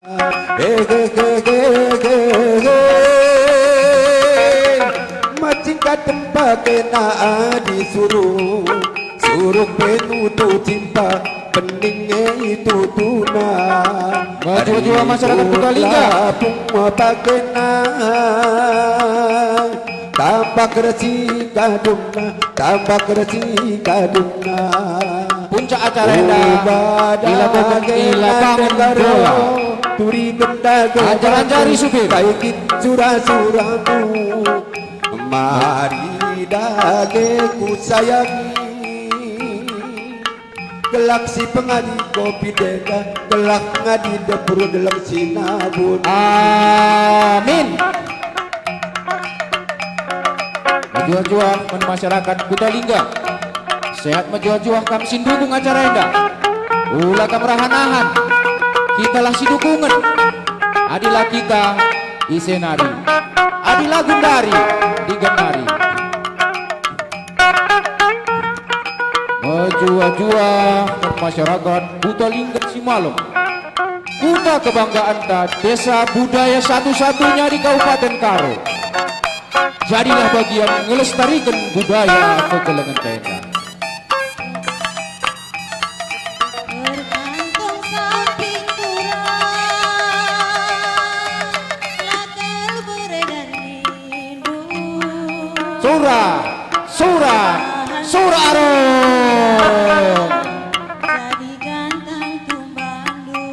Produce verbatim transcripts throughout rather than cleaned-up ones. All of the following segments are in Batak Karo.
He, he, he, he, he, he. Macingkat tempa kena adi suruh, suruh penutu cimpa, pening e itu tuna. Maju-maju masyarakat Kuta Lingga. Lapung pakena. Tambak resi gadungna, tambak resi gadungna. Puncak acara enda dilakoken i lapangan bola. Turi gendaga. Ajar-ajari supir. Kai kin sura-suramu. Mari dage kusayangi. Gelah si pengadi kopi deka, gelah ngadi dapur deleng sinabun. Amin. Mejuah-juah man masyarakat Kuta Lingga. Sehat mejuah-juah kam si ndukung acara enda. Ula kam rahan-ahan. Kitalah si dukungen. Adilah kita ise nari. Adilah gundari, digan nari. Mejuah-juah masyarakat Kuta Lingga Simalem. Kuta kebanggaanta, desa budaya satu-satunya di Kabupaten Karo. Jadilah bagian ngelestariken budaya kekelengen enda. Tergantung samping turang, la terberedar. Sura, sura, sura arung. Jadi gantang tumbandu.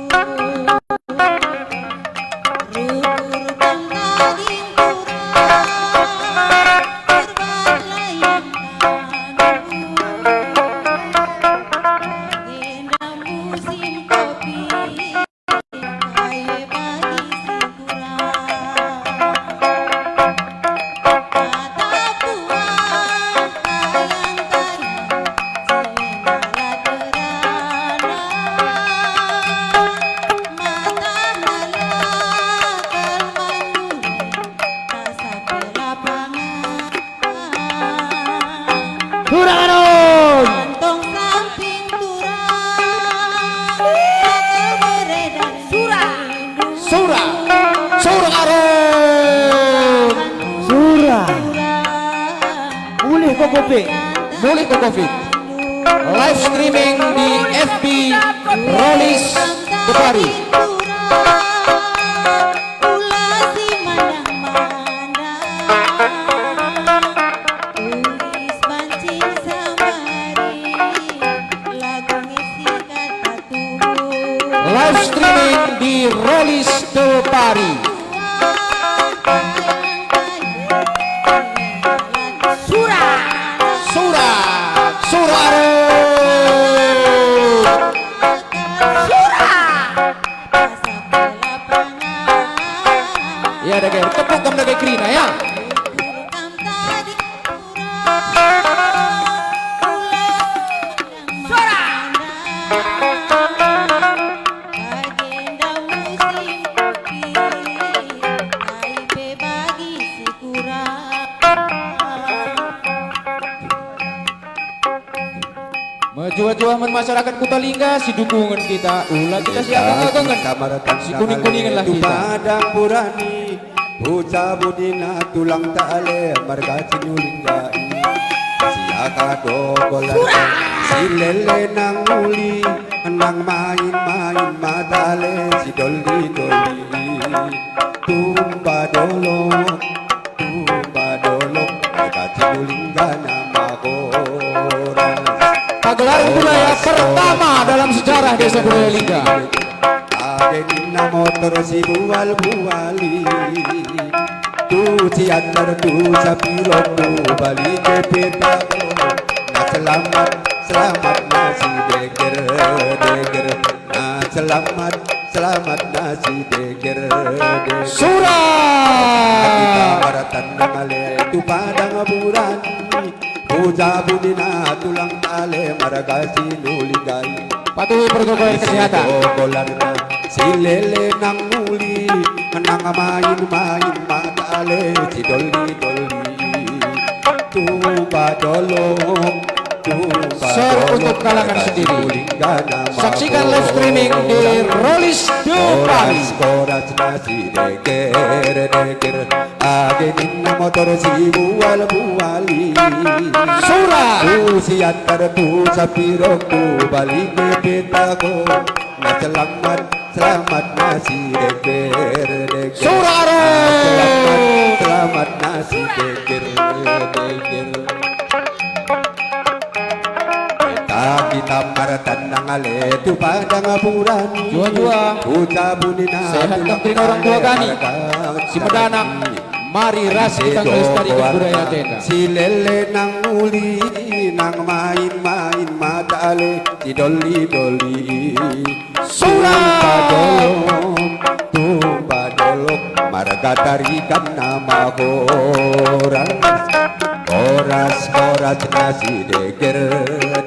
Rukur tangkading kurang. Terbat layang tandu. Agenda musim kopi. Turang arung. Kantong samping turang. Sura. Sura. Sura arung. Sura. Mulih ko Covid. Mulih ko Covid. Live streaming di F B Rolis Kepari. Ula si mandang-mandang, tulis banci sambari, lagu ngisi kata tubuh. Live streaming di Rolis Kepari. Sura. Sura. Sura arung. Sura. Ya, dage, tepuk kam dage kerina, ya. Mejuah-juah man masyarakat Kuta Lingga, si dukungen kita, ula kita si ageng-agengen, si kuning-kuningenlah kita. Padang Burani, Puja budina tulang tale marga Sinulingga i. Si aka dogolan, si lele nang uli, nang main-main matale, si doli-doli. Tumba dolok, tumba dolok, marga Sinulingga nama horas. Pagelaran budaya pertama dalam sejarah Desa Budaya Lingga. Age nina motor si bual-buali. Tu si antar tu sapilok tu bali kepeta. Na selamat, selamat na si deger, deger. Na selamat, selamat na si deger, deger. Sura! Kita maratan male tu padang burani. Puja budina tulang tale marga Sinulingga i. Patuhi protokol kesehatan. Dogolanna, si lele nang uli, nang main-main matale, si doli-doli. Tumba dolok, Share untuk kalangan sendiri. Saksikan live streaming di Rolis The Party. Koras, koras nasi deger, deger. Age ninna motor si bual-buali. Surat. Ku siantar ku sapiro ku bali ke peta ko. Na selamat, selamat nasi deger, deger. Surat. Na selamat, selamat nasi deger, deger. Kita, kita martanang ale tu padang buran. Jua-jua. Ucap bunyi na sehat tulang kami orang tua kami. Marga si medanak. Mari ras kita ngelestarikan budaya enda. Si lele nang uli, nang main-main mata ale, si doli-doli. Surat. Tumpa dolok, tumpa dolok, marga tarikan nama horas. Horas, horas nasi deger,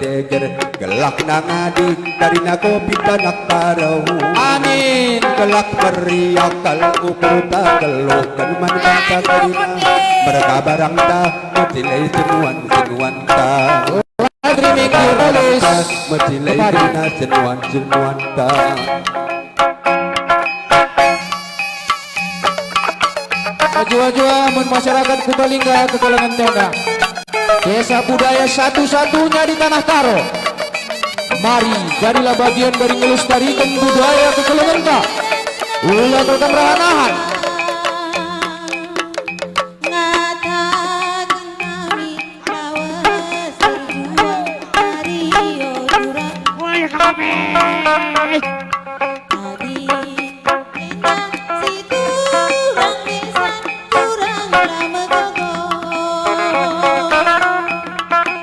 deger, gelak nang adi, karina kopi tanak tarau. Amin. Gelak meriah kal ukur tak geluhken man bangsa karina. Mereka barang tak, metilai senuan-senuan tak. Streaming di Rolis. Metilai kepari. Karina senuan-senuan tak. Jua-jua mun masyarakat Kuta Lingga kekelengen tenda. Desa budaya satu-satunya di Tanah Karo. Mari, jadilah bagian dari ngelestariken budaya kekelengenta. Ula kal kam rahan-rahan. Ngataken kami lawes erjuang, Ario Turang. Woi, kami. Adi enda si turang desa, turang la megogo.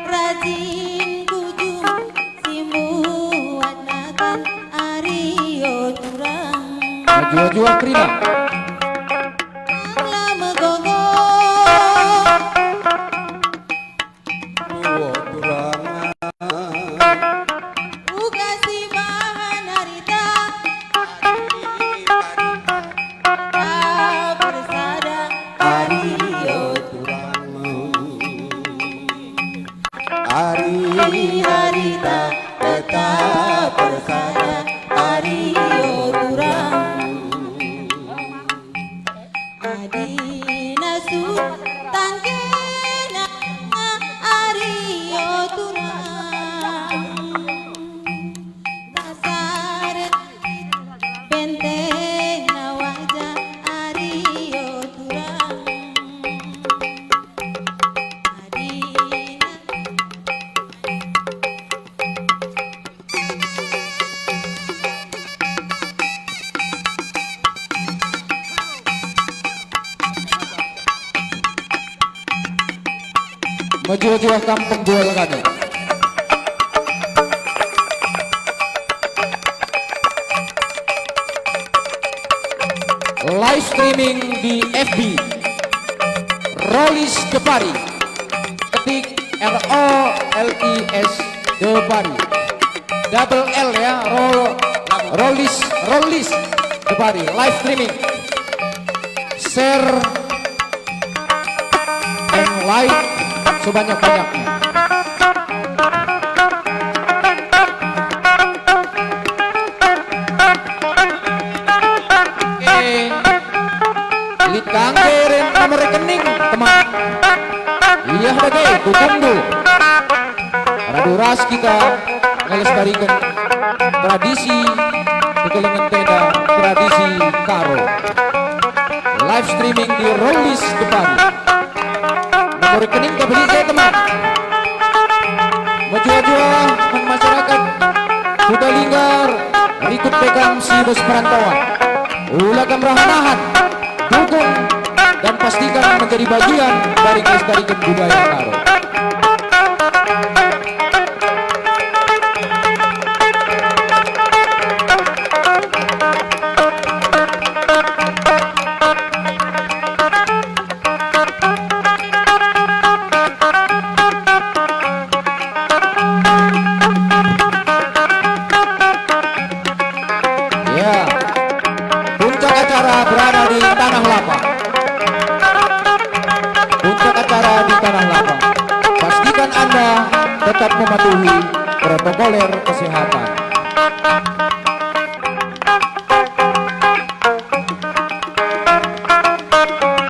Rajin kujung si muat nakan Ario Turang. Maju-maju, Prima. Turang la megogo. Uwo turangan. Uga si bahan harita. Tetap bersada Ario Turang. Ari harita tetap bersada Ario Turang. Adina Sutan kena Ario Turang. Dasar benteng na wajah Ario Turang. Adina. Mejuah-juah kampung bual kami. Live streaming di F B. Rolis Depari. Ketik R O L I S Depari. Double L ya, Rol-, Rolis, Rolis Depari. Live streaming. Share and like sebanyak-banyaknya. Eh, lit ka ngge nomor rekening, teman. Liah dage dukungndu. Radu ras kita ngelestariken tradisi kekelengen tenda, tradisi Karo. Live streaming di Rolis Depari. Nomor rekening ka beli je, teman. Mejuah-juah man masyarakat Kuta Lingga, rikut pe kam si bas perantauan. Ula kam rahan-rahan, dukung, dan pastikan menjadi bagian dari kelestarian budaya Karo. Ya. Puncak acara berada di Tanah Lapang. Puncak acara di Tanah Lapang. patuhi protokoler kesehatan.